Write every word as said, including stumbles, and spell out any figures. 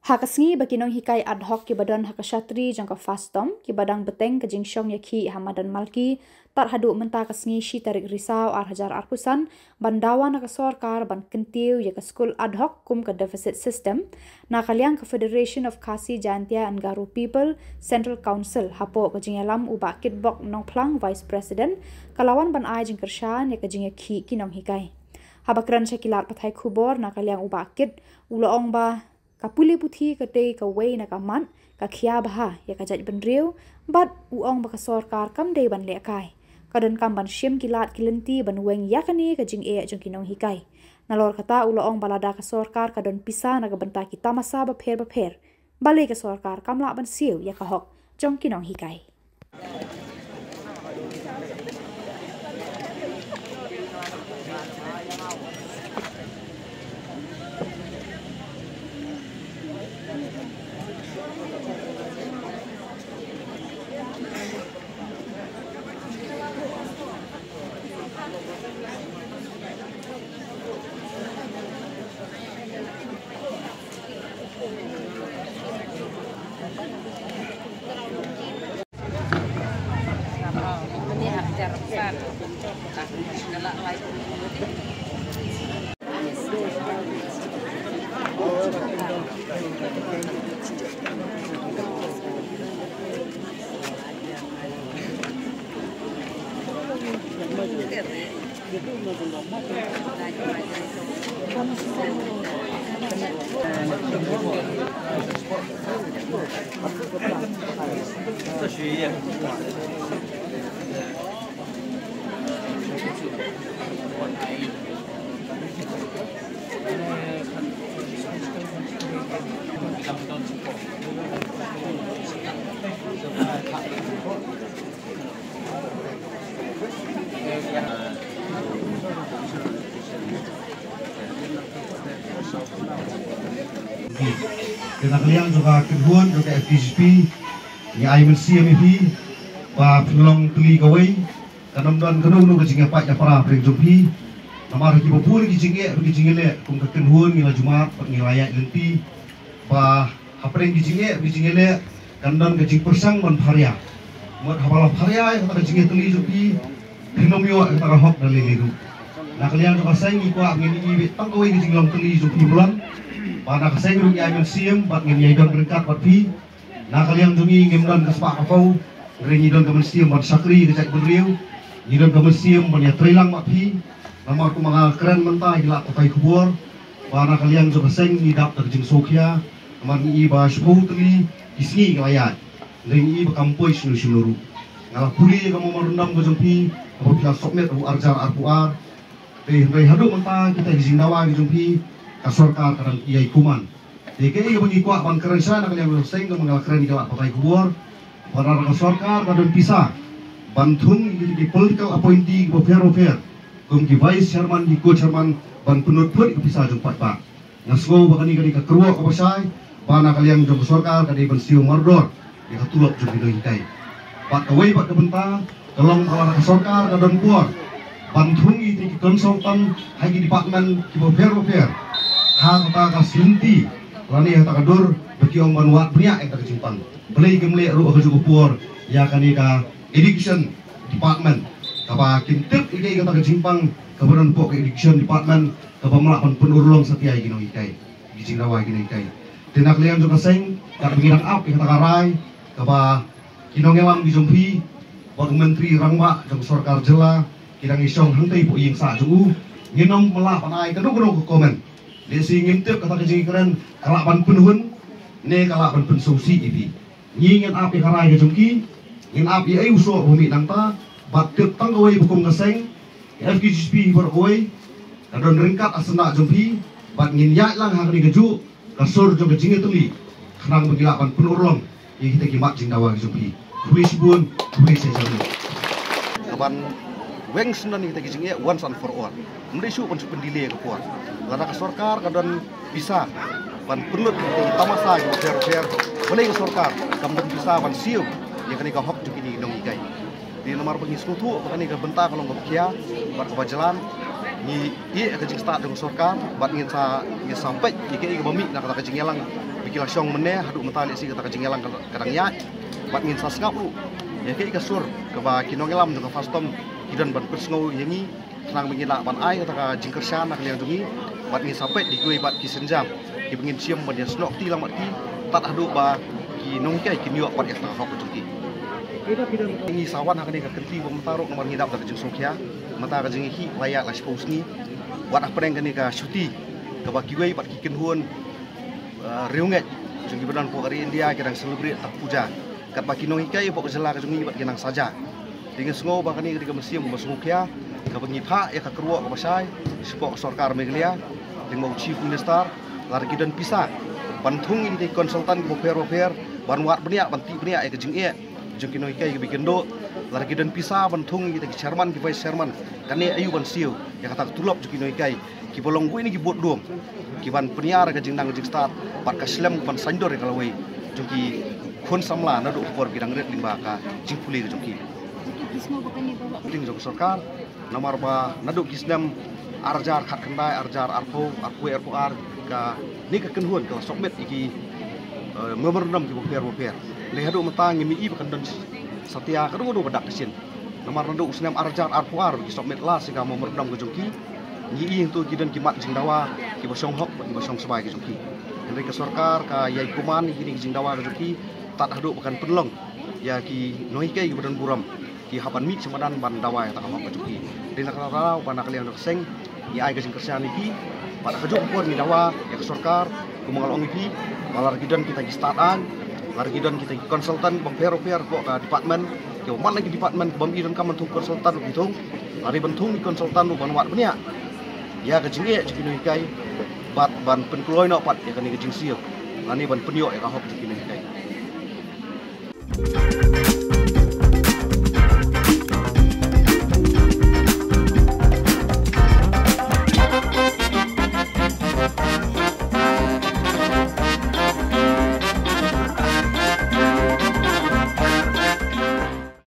Ha ka sngi ba ki nonghikai ad hoc kiba don ha ka shatri jong ka FASTOM kiba dang bteng ka jingshong ïakhih ha madan Malki, tad haduh mynta ka sngi shi tarik Risaw ar hajar arphew san, ban dawa na ka sorkar ban kyntiew ïa ka skul ad hoc kum ka deficit system, na ka liang ka Federation of Khasi Jaintia and Garo People Central Council hapoh ka jingïalam u Bah Kitbok Nongphlang, Vice President, ka la wan ban ai jingkyrshan ïa ka jingïakhih ki nonghikai. Haba kren sha ki lad pathai khubor, na ka liang u Bah Kit u la ong ba ka pule puthi ka dei kawei na ka mat ka khia bha ïa ka jaitbynriew, bad u ong ba ka sorkar kam dei ban lehkai. Ka donkam ban shim ki lad ki lynti ban weng ïa kane ka jingeh jong ki nonghikai. Nalor kata u la ong ba lada ka sorkar ka don pisa na ka bynta ki tamasa bapher bapher, balei ka sorkar kam lah ban siew ïa ka hok jong ki nonghikai. Te na ka liang jong ka kynhun jong ka F K J G P, ngi ai mynsiem ïa phi ba phin long tylli kawei, kan ym don kano kano ka jingïapait ïapra hapdeng jong phi. Namar kiba bun ki jingeh bad ki jingïaleh, kum ka kynhun ngi la jumap bad ngi la ïaid lynti ba hapdeng ki jingeh bad ki jingïaleh kan don ka jingpyrshang ban pharia. Mut haba la pharia ïa kata ka jingïatylli jong phi, phin ym ïoh ïa kata ka hok da lei lei ruh. Na ka liang jong ka seng ngi kwah ngin ïohi beit tang kawei ka jinglong tylli jong phi Blon. Ba na ka seng ruh ngi ai mynsiem bad ngin ïai don ryngkat bad phi. Na ka liang jong ngi ngim don ka spah ka phew, hynrei ngi don ka mynsiem ban shakri ka jaitbynriew. Ngi don ka mynsiem ban ïatreilang bad phi. Namar kumba nga kren mynta ïa ki lad pathai khubor, ba na ka liang jong ka seng ngi dap da ka jingsngewkhia. Namar ngi i ba shiphew tylli ki sngi ki la ïaid, hynrei ngi i ba kam poi shano shano ruh. Nga la pule ïa ka memorandum ka jong phi kaba phi la submit ha u arhajar arphew ar. Te hynrei haduh mynta kita ki jingdawa ki jong phi, ka sorkar ka dang ïai kuman. Te kaei kaba ngi kwah ban kren shai na ka liang ka seng, kaba nga la kren ïa ki lad pathai khubor, ba lada ka sorkar ka don pisa ban thung ïa ki political appointee kiba pher bapher, kum ki vice chairman, ki co-chairman, ban pynlut phut ïa ka pisa jong paidbah. Nga sngew ba kane ka dei ka kyrwoh kaba shai, ba na ka liang jong ka sorkar ka dei ban siew mardor ïa ka tulop jong ki nonghikai. Bad kawei pat ka bynta ka long ba lada ka sorkar ka don bor ban thung ïa ki consultant ha ki department kiba pher bapher, ha kata ka shnong lane ha kata ka dur ba ki ong ban wad bniah ïa kata ka jingpang. Balei kim leh ruh ha kajuh ka por ïa kane ka education department, kaba kin tip ïa kata ka jingpang kaba don hapoh ka education department, kaba ym lah ban pynurlong satia ïa ki nonghikai, ki jingdawa ïa ki nonghikai. Te na ka liang jong ka seng, katba ngi dang ap ïa kata ka rai kaba ki nongïalam ki jong phi bad u Myntri Rangbah jong ka sorkar jylla ki dang ïashong hangtei hapoh ïing sah jong u, ngin ym lah ban ai kano kano ka comment. Lehse ngim tip kata ka jingkren ka lah ban pynhun ne ka lah ban pynsngewsih ïa phi. Ngi ngin ap ïa ka rai ka jong ki, ngin ap ïa ei u soh ba mih nangta, bad tip tang kawei ba kum ka seng, ka F K J G P baroh kawei ka don ryngkat ha syndah jong phi, bad ngin ïaid lang ha kane kajuh ka sur jong ka jingïatylli, khnang ba ngi lah ban pynurlong ïa kita ki mat jingdawa ki jong phi. Khublei shibun, khublei shihajar nguh. Ka ban weng syndon ïa kita ki jingeh once and for all. Ym dei shuh ban shu pyndelay ka por. Lada ka sorkar ka don pisa ban pynlut ïa ki tamasa ki bapher bapher, balei ka sorkar kam don pisa ban siew ïa kane ka hok jong kine ki nonghikai? Te namar ba ngi sngewthuh ba kane ka bynta ka long kaba khia bad kaba jlan, ngi ïeh ïa ka jingstad jong ka sorkar bad ngin sa, ngin sa peit ïa kaei kaba mih na kata ka jingïalang Ba ki la shong mynne haduh mynta lehse kata ka jingïalang ka dang ïaid. Bad ngin sa sngap ruh ïa kaei ka sur kaba ki nongïalam jong ka FASTOM ki don ban pynsngew ïa ngi, khnang ba ngin lah ban ai kata ka jingkyrshan na ka liang jong ngi. Bad ngin sa peit ïa kiwei pat ki sienjam kiba ngin shim ban ïasnoh kti lang bad ki tad haduh ba ki nonghikai kin ïoh pat ïa kata ka hok jong ki. Ngi sa wan ha kane ka kynti ba mynta ruh namar ngi dap da ka jingsngewkhia. Mynta ka jingïakhih la ïaid la shiphew sngi. Wat hapdeng kane ka shuti kaba kiwei pat ki kynhun uh, riewngeit jong kiba don hapoh ka ri India ki dang celebrate ta ka puja. Katba ki nonghikai hapoh ka jylla ka jong ngi pat ki nang saja. Te ngi sngew ba kane ka dei ka mynsiem kaba sngewkhia kaba ngi phah ïa ka kyrwoh kaba shai shapoh ka sorkar Meghalaya lyngba u Chief Minister, lada ki don pisa ban thung ïa ki consultant kiba pher ba pher ban wad bniah ban tih bniah ïa ka jingeh jong ki nonghikai kiba ïakynduh, lada ki don pisa ban thung ïa ki chairman ki vice chairman, kane aïu ban siew ïa kata ka tulop jong ki nonghikai kiba long wei na ki bud dum ki ban pynïar ka jingnang jingstad bad ka slem ban saiñdur ïa ka lawei jong ki khun samla naduh ka por ki dang rit lyngba ka jingpule ka jong ki. Ding jong ka sorkar namar ba naduh ki snem ar hajar khatkhyndai, ar hajar arphew, arphew wei, arphew ar, kane ka kynhun ka la submit ïa ki eh, memorandum kiba pher ba pher. Lei haduh mynta ngim i ba kan don satia ka dei ka dei ka dak ka sien. Namar naduh u snem ar hajar arphew ar ki submit last ïa ka memorandum ka jong ki. Ngi i hangto ki don ki mat jingdawa kiba shong hok bad kiba shong sbai ka jong ki. Hynrei ka sorkar ka ïai kuman ïa kine ki jingdawa ka jong ki tad haduh ba kan pynlong ïa ki nonghikai kiba don burom ki hap ban mih sha madan ban dawa ïa kata ka hok ka jong ki. Dei na kata ka daw ba na ka liang jong ka seng ngi ai ka jingkyrshan ïa phi. Bad ha kajuh ka por ngi dawa ïa ka sorkar, kumba nga la ong ïa phi, ba lada ki don kita ki stad aiñ, lada ki don kita ki consultant bapher bapher hapoh ka department kiba man la ki department kiba ym i donkam ban thung consultant ruh ki thung. Lada ban thung ki consultant ruh ban wad bniah ïa ka jingeh jong ki nonghikai bad ban pynkloi noh pat ïa kane ka jingsiew lane ban pynïoh ïa ka hok jong ki nonghikai.